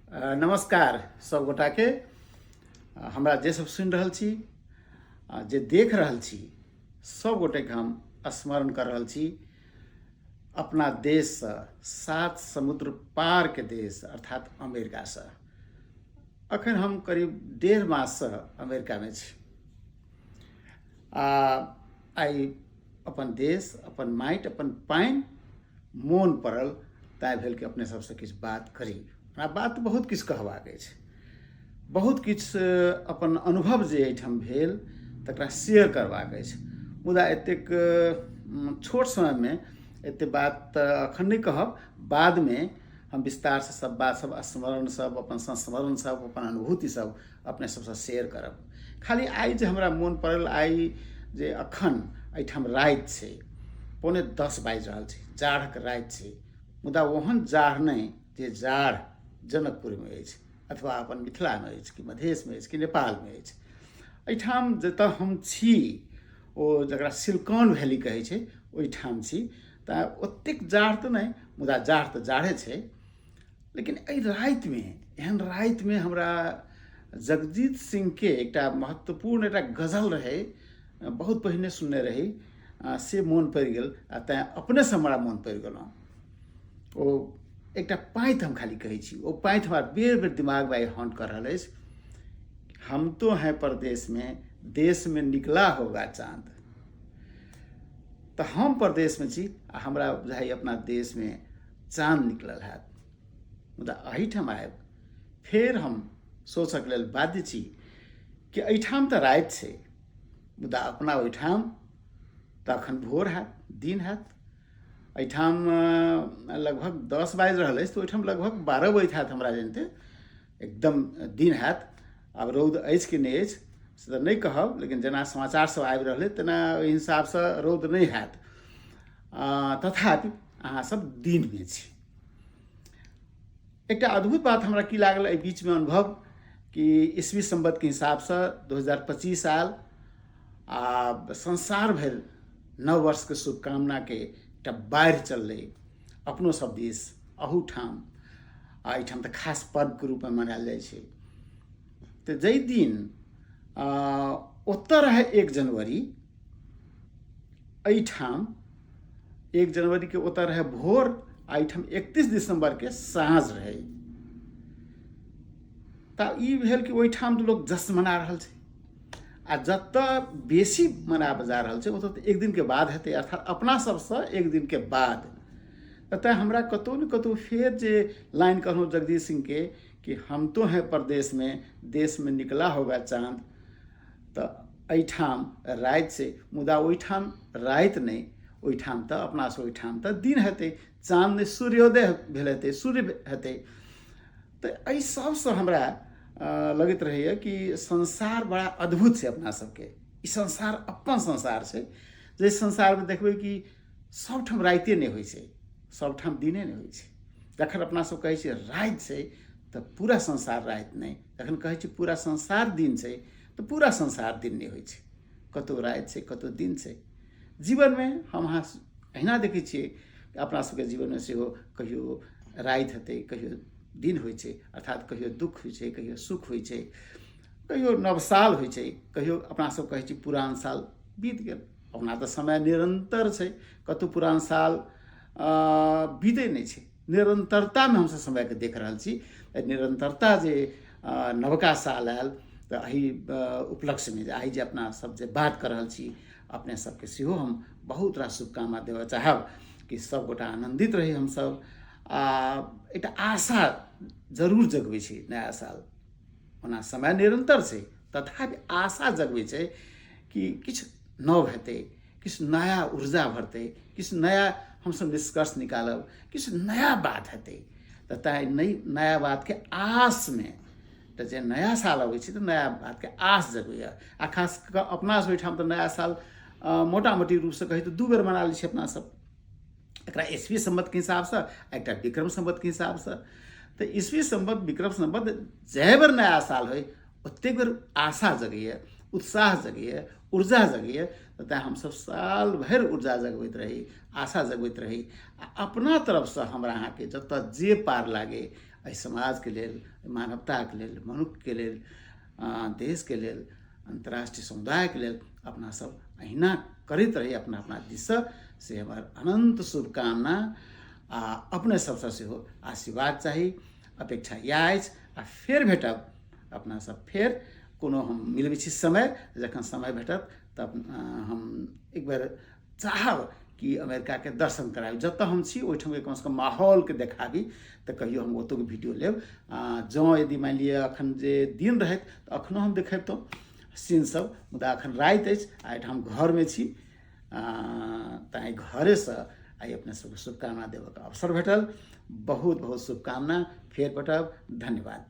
नमस्कार सब गोटाके। हमरा जे सब सुनि रहल छी, जे देख रहल छी, सब गोटेके हम स्मरण कर रहल छी अपना देशसँ 7 समुद्र पारके देश अर्थात अमेरिकासँ। अखन हम करीब 1.5 माससँ अमेरिकामे छी आ आइ अपन देश, अपन माटि, अपन पानि मोन पड़ल, तैँ भेल कि अपने सबसँ किछु बात करी। हमरा बात बहुत किछु कहबाक अछि, बहुत किछु अपन अनुभव जे एहिठाम भेल तकरा शेयर करबाक अछि, मुदा एतेक छोट समयमे एतेक बात तऽ एखन नहि कहब, बादमे हम विस्तारसँ सब बात, सब स्मरण सब, अपन संस्मरण सब, अपन अनुभूति सब अपने सबसँ शेयर करब। खाली आइ जे हमरा मोन पड़ल, आइ जे अखन एहिठाम राति छै, 9:45 बाजि रहल छै, जाढ़क राति छै, मुदा ओहन जाढ़ नहि जे जाढ़ जनकपुरमे अछि अथवा अपन मिथिलामे अछि कि मधेशमे अछि कि नेपालमे अछि। एहिठाम जतऽ हम छी ओ जकरा सिलिकॉन वैली कहै छै ओहिठाम छी, तऽ ओतेक जाढ़ तऽ नहि, मुदा जाढ़ तऽ जाढ़े छै। लेकिन एहि रातिमे, एहन रातिमे हमरा जगजीत सिंहके एकटा महत्वपूर्ण एकटा गजल रहै, बहुत पहिने सुनने रही, से मोन पड़ि गेल आ तैँ अपनेसँ हमरा मोन पड़ि गेलहुँ। ओ एकटा पाँति हम खाली कहै छी, ओ पाँति हमरा बेर बेर दिमागमे आइ हॉन्ट कऽ रहल अछि। हम तो हैं परदेशमे, देशमे निकला होगा चाँद। तऽ हम परदेशमे छी आ हमरा बुझाइए अपना देशमे चाँद निकलल हैत, मुदा एहिठाम आबि फेर हम सोचऽके लेल बाध्य छी कि एहिठाम तऽ राति छै, मुदा अपना ओहिठाम तऽ अखन भोर हैत, दिन हैत। एहिठाम लगभग 10 बाजि रहल अछि तऽ ओहिठाम लगभग 12 बजैत हैत, हमरा जनिते एकदम दिन हैत। आब रौद अछि कि नहि अछि से तऽ नहि कहब, लेकिन जेना समाचार सब आबि रहल अछि तेना ओहि हिसाबसँ रौद नहि हैत, तथापि अहाँ सब दिनमे छी। एकटा अद्भुत बात हमरा की लागल एहि बीचमे अनुभव कि ईस्वी संवतके हिसाबसँ 2025 साल आ संसार भरि नव वर्षके शुभकामनाके एकटा बाढ़ि चललै अपनो सब दिस, अहूठाम, आ एहिठाम तऽ खास पर्वके रूपमे मनायल जाइ छै। तऽ जाहि दिन ओतऽ रहै 1 जनवरी, एहिठाम 1 जनवरीके ओतऽ रहै भोर आ एहिठाम 31 दिसम्बरके साँझ रहै। तऽ ई भेल कि ओहिठाम तऽ लोक जश्न मना रहल छै आ जतऽ बेसी मनाबऽ जा रहल छै ओतऽ तऽ एक दिनके बाद हेतै, अर्थात अपना सबसँ एक दिनके बाद। तऽ तैँ हमरा कतहु ने कतहु फेर जे लाइन कहलहुँ जगदीश सिंहके कि हम तो हैं परदेशमे, देशमे निकला होगा चाँद, तऽ एहिठाम राति छै, मुदा ओहिठाम राति नहि, ओहिठाम तऽ अपना सब ओहिठाम तऽ दिन हेतै, चाँद नहि सूर्योदय भेल हेतै, सूर्य हेतै। तऽ एहि सबसँ हमरा लगैत रहैए कि संसार बड़ा अद्भुत छै अपना सबके। ई संसार अपन संसार छै, जाहि संसारमे देखबै कि सबठाम रातिए नहि होइ छै, सबठाम दिने नहि होइ छै। जखन अपना सब कहै छियै राति छै तऽ पूरा संसार राति नहि, जखन कहै छियै पूरा संसार दिन छै तऽ पूरा संसार दिन नहि होइ छै, कतहु राति छै कतहु दिन छै। जीवनमे हम अहाँ अहिना देखै छियै अपना सबके जीवनमे सेहो कहियो राति हेतै कहियो दिन होइ छै, अर्थात कहियो दुःख होइ छै कहियो सुख होइ छै, कहियो नव साल होइ छै, कहियो अपना सब कहै छी पुरान साल बीत गेल। अपना तऽ समय निरन्तर छै, कतहु पुरान साल बीतै नहि छै, निरन्तरतामे हमसब समयके देख रहल छी। निरन्तरता जे नवका साल आयल तऽ एहि उपलक्ष्यमे जे आइ जे अपना सब जे बात कऽ रहल छी, अपने सबके सेहो हम बहुत रास शुभकामना देबऽ चाहब कि सबगोटा आनन्दित रही हमसब, आ एकटा आशा जरूर जगबै छै नया साल। ओना समय निरन्तर छै, तथापि आशा जगबै छै कि किछु नव हेतै, किछु नया ऊर्जा भरतै, किछु नया हमसब निष्कर्ष निकालब, किछु नया बात हेतै। तऽ तैँ नया बातके आशमे तऽ जे नया साल अबै छै तऽ नया बातके आश जगैए। आ खास कऽ अपना सब ओहिठाम तऽ नया साल मोटा मोटी रूपसँ कही तऽ 2 बेर मना लै छी अपना सब, एकरा ईस्वी सम्वतके हिसाबसँ आ एकटा विक्रम सम्वतके हिसाबसँ। तऽ ईस्वी सम्वत विक्रम सम्वत जै बेर नया साल होइ ओतेक बेर आशा जगैए, उत्साह जगैए, ऊर्जा जगैए। तऽ तैँ हमसब साल भरि ऊर्जा जगबैत रही, आशा जगबैत रही। आ अपना तरफसँ हमरा अहाँके जतऽ जे पार लागे एहि समाजके लेल, मानवताके लेल, मनुक्खके लेल, देशके लेल, अन्तर्राष्ट्रीय समुदायके लेल अपना सब अहिना करैत रही अपना अपना दिससँ, से हमर अनन्त शुभकामना आ अपने सबसँ सेहो आशीर्वाद चाही, अपेक्षा इएह अछि। आ फेर भेटब अपना सब, फेर कोनो हम मिलबै छी समय, जखन समय भेटत तब हम एक बेर चाहब कि अमेरिकाके दर्शन कराबी, जतऽ हम छी ओहिठामके कमसँ कम माहौलके देखाबी, तऽ कहियो हम ओतुक वीडियो लेब। जँ यदि मानि लिअ एखन जे दिन रहैत तऽ एखनो हम देखैबतहुँ सीन सब, मुदा एखन राति अछि आ एहिठाम घरमे छी, तैँ घरेसँ आइ अपने सबके शुभकामना देबऽके अवसर भेटल। बहुत बहुत शुभकामना, फेर भेटब, धन्यवाद।